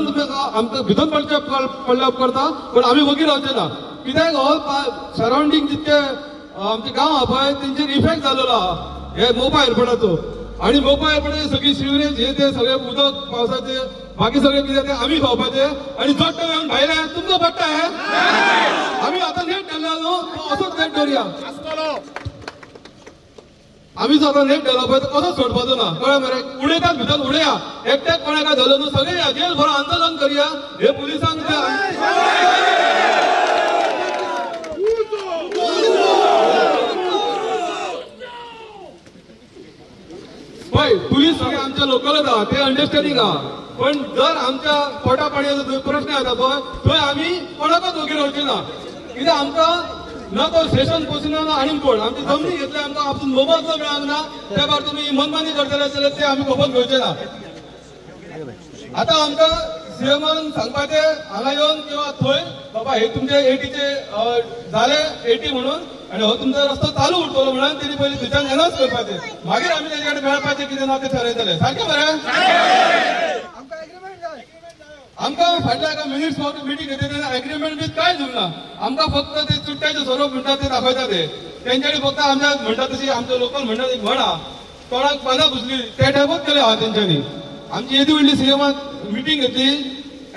आमकां भितर पडचे पडल्या करता, पण आमी वगीर रावचे ना. कित्याक हो सरावंडींग जितके आमचे गांव आहा पळय तेंचेर इफेक्ट जाल्लो आहा हे मोपा एअरपोर्टाचो. आणि मोपा एअरपोर्टाचे सगळी सिवरेज हे ते सगळे उदक पावसाचे बाकी सगळे कितें ते आमी खावपाचे आणि जोडटा येवन भायले तुमकां पडटा हे. आमी आतां नेट धरला न्हू, तो असोच नेट धरया. आमी जो आतां नेट धरला पळय तो कसोच सोडपाचो ना, कळ्ळें मरे. उडयतात भितर उडया, एकट्याक कोणाक धरलो न्हू, सगळे जेल भरो आंदोलन करया. हे पुलिसांक पळय पुलीस सगळे आमच्या लोकलच आहा, ते अंडरस्टँडींग आहा. पण जर आमच्या पोटा पाणयाचो प्रश्न येता पळय थंय आमी कोणाकच वगीर रावचे ना. कित्याक आमकां ना तो स्टेशन पोचना ना आनी कोण आमची जमनी घेतले, आमकां आपूण मोबदलो मेळूंक ना. त्या भायर तुमी मनमानी करतले जाल्यार ते आमी खबर घेवचे ना. आतां आमकां सीएमान सांगपाचें हांगा येवन किंवा थंय बाबा हे तुमचे एटीचे जाले एटी म्हणून आनी हो तुमचो रस्तो चालू उरतलो म्हणून तेणी पयलीं थंयच्यान एनावन्स करपाचें, मागीर आमी तेजे कडेन मेळपाचें कितें ना तें ठरयतले. सारकें मरे. आमकां फाटल्या एका मिनिट्स मिटींग घेतली तेन्ना एग्रीमेंट बी कांय दिवंक ना. आमकां फक्त ते चुट्ट्याचे स्वरूप म्हणटा ते दाखयता ते तेंच्यांनी फक्त आमच्या म्हणटा तशी आमच्या लोकल म्हणटा ती म्हण आहा तोंडाक पानां पुसली त्या टायपूच केले आहा तेंच्यांनी. आमची येदी व्हडली सीएमान मिटींग घेतली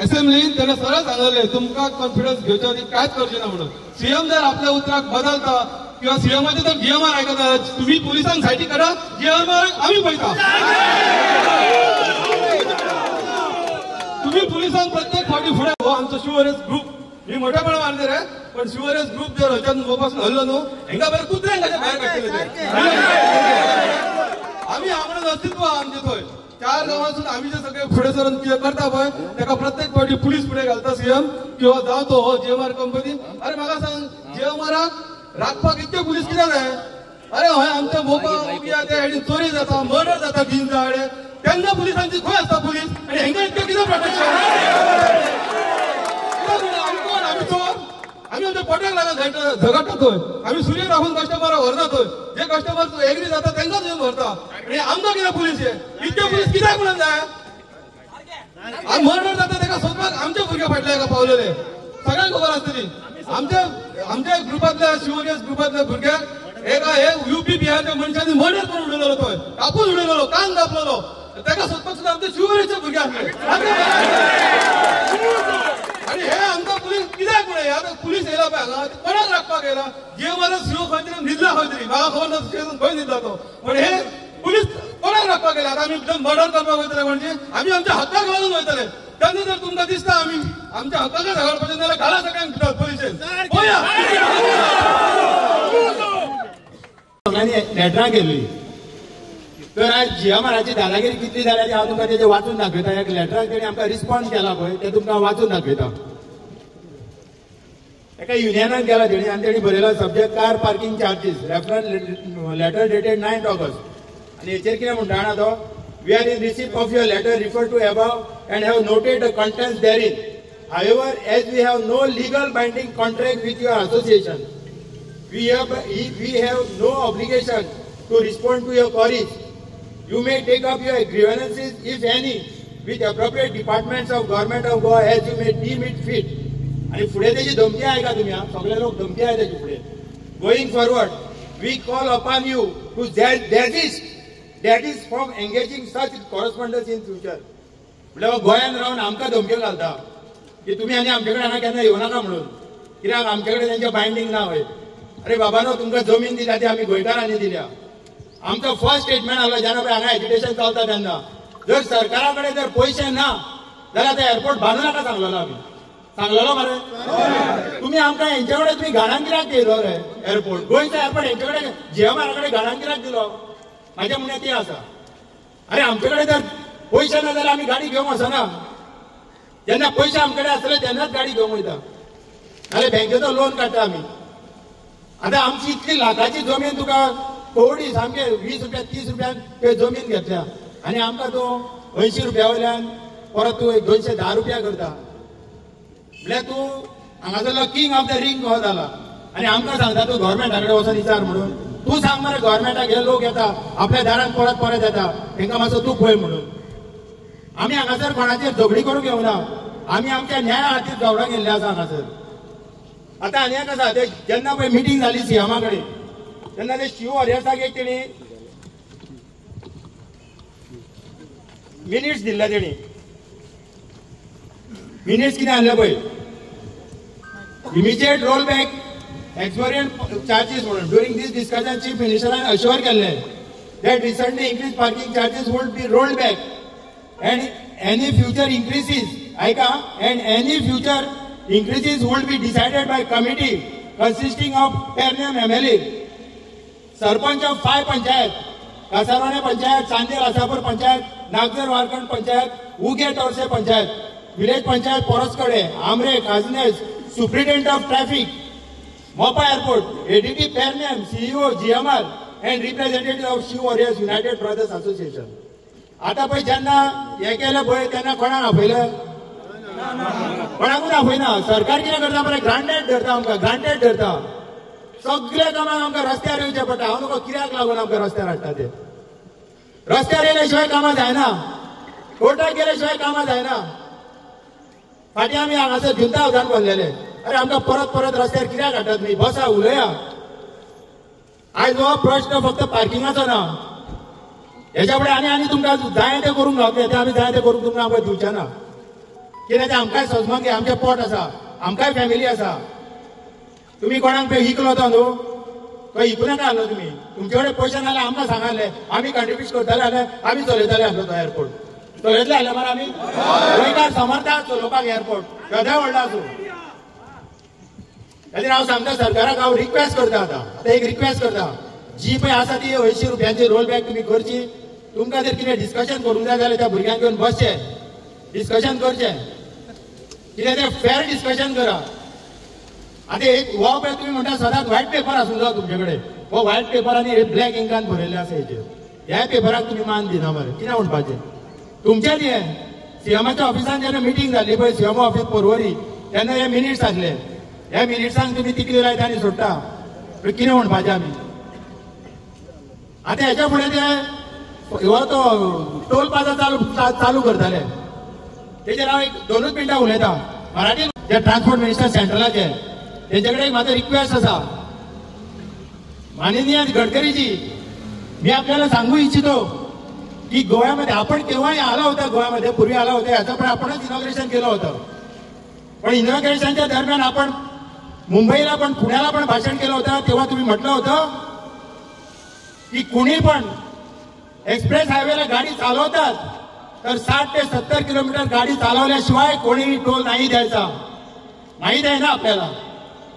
एसेंब्लीन, तेन्ना सरळ सांगलें तुमकां कॉन्फिडन्स घेवच्या आदी कांयच करचें ना म्हणून. सीएम जर आपल्या उतराक बदलता किंवा सीएमाचे जर जीएमआर आयकता, तुमी पुलिसांक सायटी करा, जीएमआर आमी पळयता. तुम्ही पुलिसांक प्रत्येक फावटी फुडें हो आमचो शिवरेज ग्रुप ही मोठ्यापणा मारले रे, पण शिवरेज ग्रुप जर हच्यान मोपासून हल्लो न्हू हेंका बरें कुत्र्यांक कशें भायर काडटले ते. आमी आमकां अस्तित्व आहा आमचें थंय चार गांवांसून आमी जे सगळे फुडें सरून कितें करता पळय तेका प्रत्येक फावटी पुलीस फुडें घालता सीएम किंवा जावं तो हो जीएमआर कंपनी. अरे म्हाका सांग जीएमआराक राखपाक इतके पुलीस कित्याक जाय? अरे हय आमच्या मोपा ते हेणी चोरी जाता, मर्डर जाता जिन्सा हाडे, तेन्ना पुलिसांची खंय आसता पुलीस आनी हेंका इतकें कितें प्रोटेक्शन? आमी कोण? आमी चोर? आमी आमच्या पोटाक लागून झगडटा थंय, आमी सुरये राखून कस्टमराक व्हरना थंय, जे कस्टमर एग्री जाता तेंकाच येवन व्हरता. आनी आमकां कितें पुलीस हे इतके पुलीस कित्याक म्हणून जाय? आनी मर्डर जाता तेका सोदपाक आमचे भुरगे फाटले एका पावलेले, सगळ्यांक खबर आसतली. आमच्या आमच्या ग्रुपांतल्या शिवरेज ग्रुपांतल्या भुरग्यांक एका हे युपी बिहारच्या मनशांनी मर्डर करून उडयलेलो, थंय कापून उडयलेलो, कान कापलेलो, तेका सोदपाक सुद्दां आमचे शिवरेजचे भुरगे आसले. आनी हे आमकां पुलीस कित्याक म्हणून आतां पुलीस येयला पळय हांगा कोणाक राखपाक येयला? जीएमआर सीओ खंय तरी न्हिदला, खंय तरी म्हाका खबर ना खंय न्हिदला तो, पण हे पुलीस कोणाक राखपाक येयला? आतां आमी मर्डर करपाक वयतले म्हणजे आमी आमच्या हक्काक लागून वयतले. तेन्ना जर तुमकां दिसता आमी आमच्या हक्काक झगडपाचें जाल्यार घाला सगळ्यांक भितर पुलिशेन पळया. सगळ्यांनी लेटरां केल्ली तर आज जीएमआराची दादागिरी कितली जाल्या ती हांव तुमकां तेजें वाचून दाखयता. एक लेटराक तेणी आमकां रिस्पॉन्स केला पळय तें तुमकां वाचून दाखयता. एका युनियनान गेला तेणी आनी तेणी बरयला subject car parking charges reference letter dated 9 August. आनी हेचेर कितें म्हणटा जाणा तो, we are in receipt of your letter refer to above and have noted the contents therein. However, as we have no legal binding contract with your association, we have no obligation to respond to your queries. You may take up your grievances, if any, with appropriate departments of government of Goa as you may deem it fit. आणि फुडें तेजी धमकी आयका तुमी, सगळे लोक धमकी I तेजी फुडें. Going forward, we call upon you to desist, that is from engaging such correspondence in future. म्हळ्यार गोंयान रावन आमकां धमक्यो घालता की तुमी आनी आमचे कडेन हांगा केन्ना येवं नाका म्हणून, कित्याक आमचे कडेन तेंचें बायंडींग ना. वय अरे बाबानो, तुमकां जमीन दिल्या ती आमी गोंयकारांनी दिल्या. आमचो फर्स्ट स्टेटमेंट आसलो जेन्ना पळय हांगा एजिटेशन चलता तेन्ना, जर सरकारा कडेन जर पयशे ना जाल्यार ते एअरपोर्ट बांदू नाका सांगलेलो. आमी सांगलेलो मरे, तुमी आमकां हेंचे कडेन तुमी घाणान कित्याक दिलो रे एअरपोर्ट? गोंयचो एअरपोर्ट हेंचे कडेन जीएमआरा कडेन घाणान कित्याक दिलो? म्हाजें म्हणणें तें आसा. अरे आमचे कडेन जर पयशे ना जाल्यार आमी गाडी घेवंक वचना. जेन्ना पयशे आमचे कडेन आसतले तेन्नाच गाडी घेवंक वयता, नाल्यार बँकेचो लोन काडटा आमी. आतां आमची इतली लाखाची जमीन तुका कोवडी सामके 20 रुपया 30 रुपयान ते जमीन घेतल्या आनी आमकां तूं 80 रुपया वयल्यान परत तूं 210 रुपया करता. म्हळ्यार तूं हांगासरलो किंग ऑफ the ring कसो जाला आनी आमकां सांगता तूं गव्हर्मेंटा कडेन वचोन विचार म्हणून. तूं सांग मरे गव्हर्मेंटाक हे लोक येता आपल्या दारान परत परत येता, तेंकां मातसो तूं पळय म्हणून. आमी हांगासर कोणाचेर झगडी करूंक येवना, आमी आमच्या न्याया खातीर झगडोंक येयल्ले आसा हांगासर. आतां आनी एक आसा, ते जेन्ना पळय मिटींग जाली सीएमा कडेन तेन्ना ते शिव वॉरियर्साक एक तेणी मिनिट्स दिल्ले. तेणी मिनिट्स कितें हाडले पळय, immediate roll back exorbitant charges म्हणून. ड्युरींग these discussion chief मिनिस्टरान अश्योर केल्ले that recently increase parking charges would be rolled back and any future increases, आयका, and any future increases would be decided by committee consisting of Pernem MLA, sarpanch of 5 panchayat, Kasarvane panchayat, Chandel Asapur panchayat, Nagzar Warkhand panchayat, Uge Torse panchayat, village panchayat Poroskhade, Amre, Khajnes, superintendent of traffic, Mopa airport, ADT Pernem, CEO, GMR and representative of Shiv Warriors United Brothers Association. आतां पळय जेन्ना हें केलें पळय तेन्ना कोणाक आपयलें? कोणाकूच आपयना. सरकार कितें करता पळय, ग्रांटेड धरता आमकां, ग्रांटेड धरता. सगळ्या कामाक आमकां रस्त्यार येवचें पडटा. हांव नको कित्याक लागून आमकां रस्त्यार हाडटा ते. रस्त्यार येयल्या शिवाय कामां जायना, कोर्टाक गेल्या शिवाय कामां जायना. फाटीं आमी हांगासर जुंता हावजान भरलेले, अरे आमकां परत परत रस्त्यार कित्याक हाडटात न्ही, बसा उलया. आयज हो प्रश्न फक्त पार्किंगाचो ना, हेच्या फुडें आनी आनी तुमकां जाय तें करूंक गावतलें, तें आमी जाय तें करूंक तुमकां आमकां दिवचें ना. कित्याक तें आमकांय सजमोंक जाय, आमचें पोट आसा, आमकांय फॅमिली आसा. तुमी कोणाक पळय इकलो तो न्हू, तो इकूं नाका आसलो तुमी, तुमचे कडेन पयशे नाल्यार आमकां सांगाले, आमी कंट्रिब्यूट करताले जाल्यार आमी चलयताले आसलो तो एअरपोर्ट. चलयतले आसले मरे आमी, गोंयकार समर्थात चलोवपाक एअरपोर्ट, केदोय व्हडलो आसूं. खातीर हांव सांगता सरकाराक, हांव रिक्वेस्ट करता, आतां आतां एक रिक्वेस्ट करता, जी पळय आसा ती 80 रुपयांची रोल बॅक तुमी करची. तुमकां जर कितें डिस्कशन करूंक जाय जाल्यार त्या भुरग्यांक घेवन बसचें, डिस्कशन करचें, कितें तें फेर डिस्कशन करा. आतां एक हो पळय तुमी म्हणटा सदांच व्हायट पेपर आसूंक जाय तुमचे कडेन, हो व्हायट पेपर आनी ब्लॅक इंकान बरयल्लें आसा हेचेर, ह्या पेपराक तुमी मान दिना मरे, कितें म्हणपाचें तुमचेंच हें. सीएमाच्या ऑफिसान जेन्ना मिटींग जाल्ली पळय, सीएमओ ऑफिस पर्वरी, तेन्ना हे मिनिट्स आसले, ह्या मिनिट्सांक तुमी तिकली लायता आनी सोडटा, कितें म्हणपाचें आमी. आतां हेच्या फुडें ते हो तो टोल प्लाझा चालू करताले, तेजेर हांव एक 2 मिनटां उलयतां. मराठी जे ट्रान्सपोर्ट मिनिस्टर सेंट्रलाचे तेंचे कडेन एक म्हाजो रिक्वेस्ट आसा. माननीय गडकरीजी, मी आपल्याला सांगू इच्छितो की गोव्यामध्ये आपण केव्हाही आला होता, गोव्यामध्ये पूर्वी आला होता, याचं पण आपणच इनॉग्रेशन केलं होतं. पण इनॉग्रेशनच्या दरम्यान आपण मुंबईला पण पुण्याला पण भाषण केलं होतं, तेव्हा तुम्ही म्हटलं होतं की कुणी पण एक्सप्रेस हायवेला गाडी चालवतात तर 60 ते 70 किलोमीटर गाडी चालवल्याशिवाय कोणीही टोल नाही द्यायचा. माहीत आहे ना आपल्याला?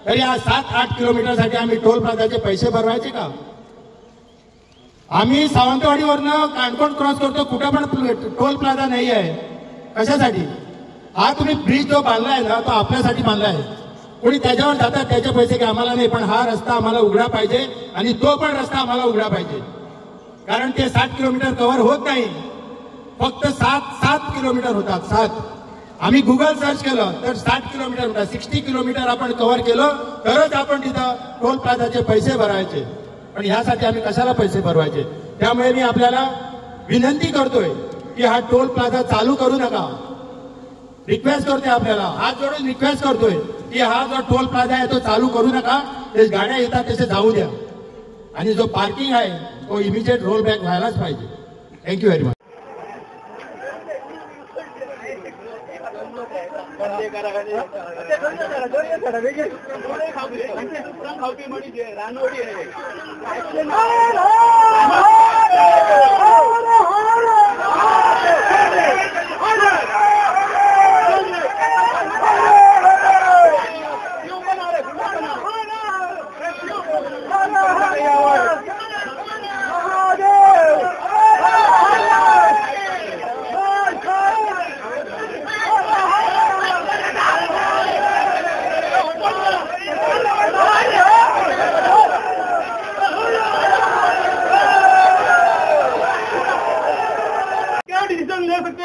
तर या 7-8 किलोमीटरसाठी आम्ही टोल प्लाझाचे पैसे भरवायचे का? आम्ही सावंतवाडीवरनं काणकोण क्रॉस करतो, कुठं पण टोल प्लाझा नाही आहे. कशासाठी? हा तुम्ही ब्रिज जो बांधलाय ना तो आपल्यासाठी बांधलाय, कोणी त्याच्यावर जातात त्याचे पैसे काही आम्हाला नाही, पण हा रस्ता आम्हाला उघडा पाहिजे आणि तो पण रस्ता आम्हाला उघडा पाहिजे. कारण ते 60 किलोमीटर कव्हर होत नाही, फक्त 7 किलोमीटर होतात. 7 आम्ही गुगल सर्च केलं तर 60 किलोमीटर होतात, 60 किलोमीटर आपण कव्हर केलं तरच आपण तिथं टोल प्लाझाचे पैसे भरायचे. पण ह्यासाठी आम्ही कशाला पैसे भरवायचे? त्यामुळे मी आपल्याला विनंती करतोय की हा टोल प्लाझा चालू करू नका. रिक्वेस्ट करतोय आपल्याला, हात जोडून रिक्वेस्ट करतोय की हा जो टोल प्लाझा आहे तो चालू करू नका, ते गाड्या येतात तसे जाऊ द्या, आणि जो पार्किंग आहे तो इमिजिएट रोल बॅक व्हायलाच पाहिजे. Thank you very much.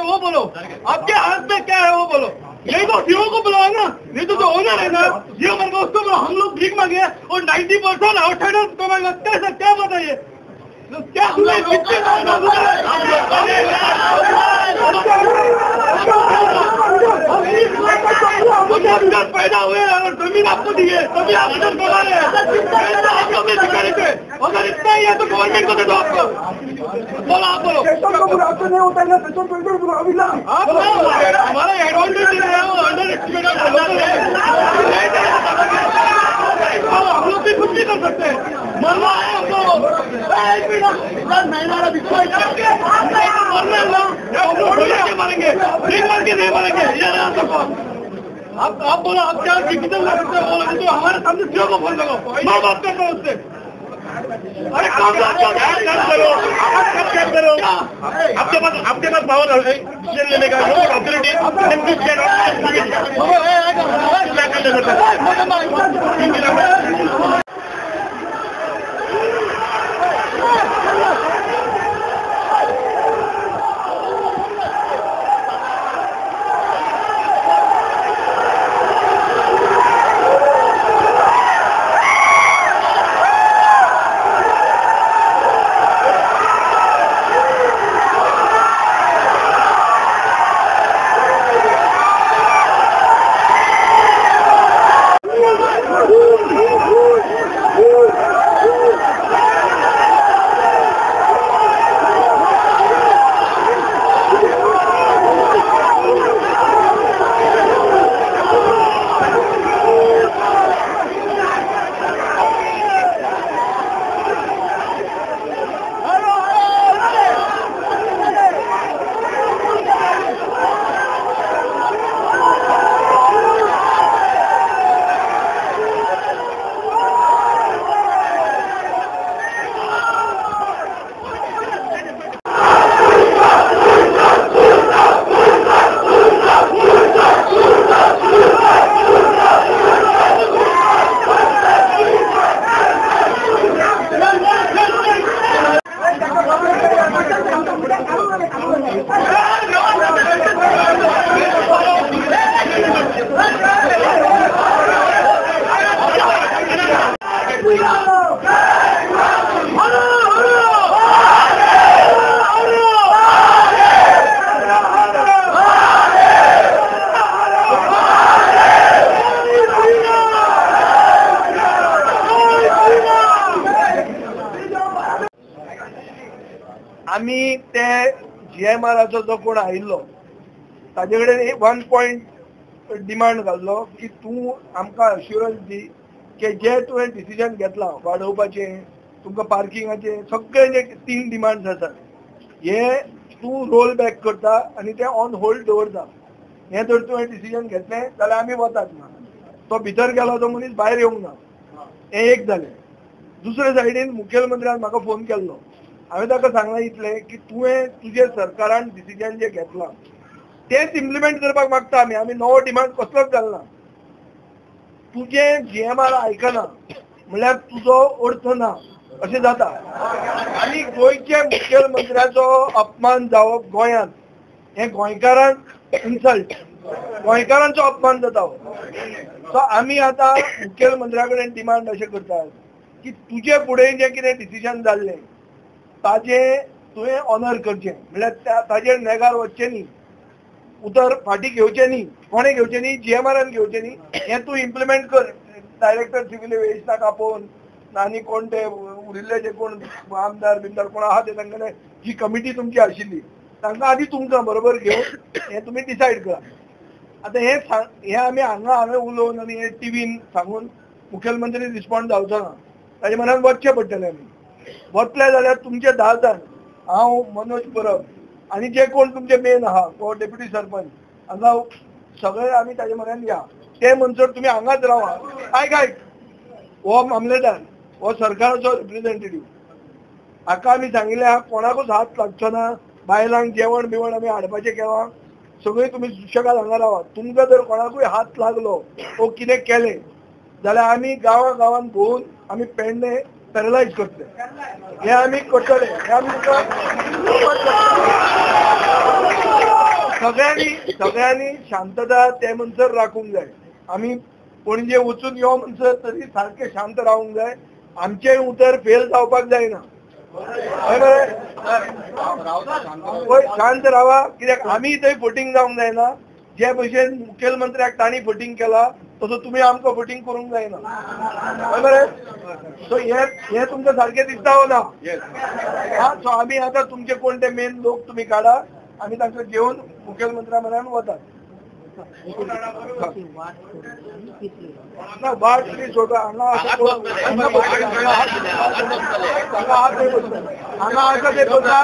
वो बोलो, आपके हाथ में क्या है वो बोलो। यही तो सीओ को बुलाओ ना, नहीं तो जो ओनर है ना ये मन को उसको बुलाओ। हम लोग भीख मांगे और 90% आउटसाइडर कमाएगा कैसे, क्या बताइए। क्या हमने पैदा हुए और जमीन आपको दी है तभी आप इधर बोला रहे हैं। आप लोग भिखारी थे, अगर इतना ही है तो गवर्नमेंट को दे दो। आपको बोला, आप बोलो नहीं होता है ना, हमारा एडवांटेज है, अंडर एस्टिमेट हम लोग भी कुछ भी कर सकते हैं। मरना है हम लोग, मरना मरेंगे, नहीं मरेंगे। आप बोलो, आप क्या डिसीजन ले सकते हो? बोलो तो हमारे सामने सीओ को फोन लगाओ, मैं बात करता हूँ उससे। अरे कौन करो, आप क्या करो? आपके पास पावर है डिसीजन लेने का, अथॉरिटी। आमी ते जीएमआराचो जो कोण आयिल्लो ताजे कडेन 1 पॉयंट डिमांड घाल्लो की तूं आमकां अश्युरन्स दी की जे तुवें डिसिजन घेतलां वाडोवपाचें, तुमकां पार्किंगाचें, सगळे जे 3 डिमांड्स आसात हे तूं रोल बॅक करता आनी ते ऑन होल्ड दवरता. हें जर तुवें डिसिजन घेतलें जाल्यार आमी वतात ना. तो भितर गेलो तो मनीस भायर येवंक ना, हें एक जालें. दुसरे सायडीन मुखेलमंत्र्यान म्हाका फोन केल्लो, हांवें ताका सांगलां इतलें की तुवें तुजे सरकारान डिसिजन जें घेतलां तेंच इम्प्लिमेंट करपाक मागता आमी, आमी नवो डिमांड कसलोच घालना. तुजें जीएमआर आयकना म्हणल्यार तुजो अर्थ ना अशें जाता. आनी गोंयच्या मुखेलमंत्र्याचो अपमान जावप गोंयांत हें गोंयकारांक इन्सल्ट, गोंयकारांचो अपमान जाता. सो आमी आतां मुखेलमंत्र्या कडेन डिमांड अशें करतात की तुजे फुडें जें कितें डिसिजन जाल्लें ताजें तुवें ऑनर करचें, म्हणल्यार ताजेर नेगार वचचें न्ही, उतर फाटीं घेवचें न्ही, कोणें घेवचें न्ही, जीएमआरान घेवचें न्ही, हें तूं इम्प्लिमेंट कर. डायरेक्टर सिव्हील एव्हिएशनाक आपोवन आनी कोण ते उरिल्ले जे कोण आमदार बिमदार कोण आहा ते तांकां जी कमिटी तुमची आशिल्ली तांकां आदी तुमकां बरोबर घेवन हें तुमी डिसायड करा. आतां हें हें आमी हांगा हांवें उलोवन आनी हें टिवीन सांगून मुखेलमंत्री रिस्पॉन्ड जावचो ना, ताजे मनान वचचें पडटलें. आमी वतले जाल्यार तुमचे 10 जाण, हांव, मनोज परब आनी जे कोण तुमचे मेन आहा तो डेप्युटी सरपंच, हांगा सगळे आमी ताजे म्हऱ्यान या. ते म्हणसर तुमी हांगाच रावा. आयक आयक, हो मामलेदार हो सरकाराचो रिप्रेझेंटेटीव, हाका आमी सांगिल्लें आहा कोणाकूच हात लागचो ना, बायलांक जेवण बिवण आमी हाडपाचें केलां, सगळीं तुमी सुशेगाद हांगा रावा. तुमकां जर कोणाकूय हात लागलो वो कितें केलें जाल्यार आमी गांवा गांवान भोंवून आमी पेडणे पॅरलायज करतले, हे आमी करतले. हे आमी सगळ्यांनी सगळ्यांनी शांतता ते म्हणसर राखूंक जाय. आमी पणजे वचून यो म्हणसर तरी सारकें शांत रावूंक जाय. आमचें उतर फेल जावपाक जायना. हय मरे, पळय शांत रावा, कित्याक आमी थंय फटींग जावंक जायना. जे भशेन मुखेलमंत्र्याक तांणी फटींग केला तसो तुमी आमकां फटींग करूंक जायना. हय मरे, सो हे तुमकां सारकें दिसता हो ना? हा, सो आमी आतां तुमचे कोण ते मेन लोक तुमी काडा, आमी तांकां घेवन मुखेलमंत्र्या म्हऱ्यान वतात. ना वाट तरी सोडा, हांगा हांगा आसा ते बसता.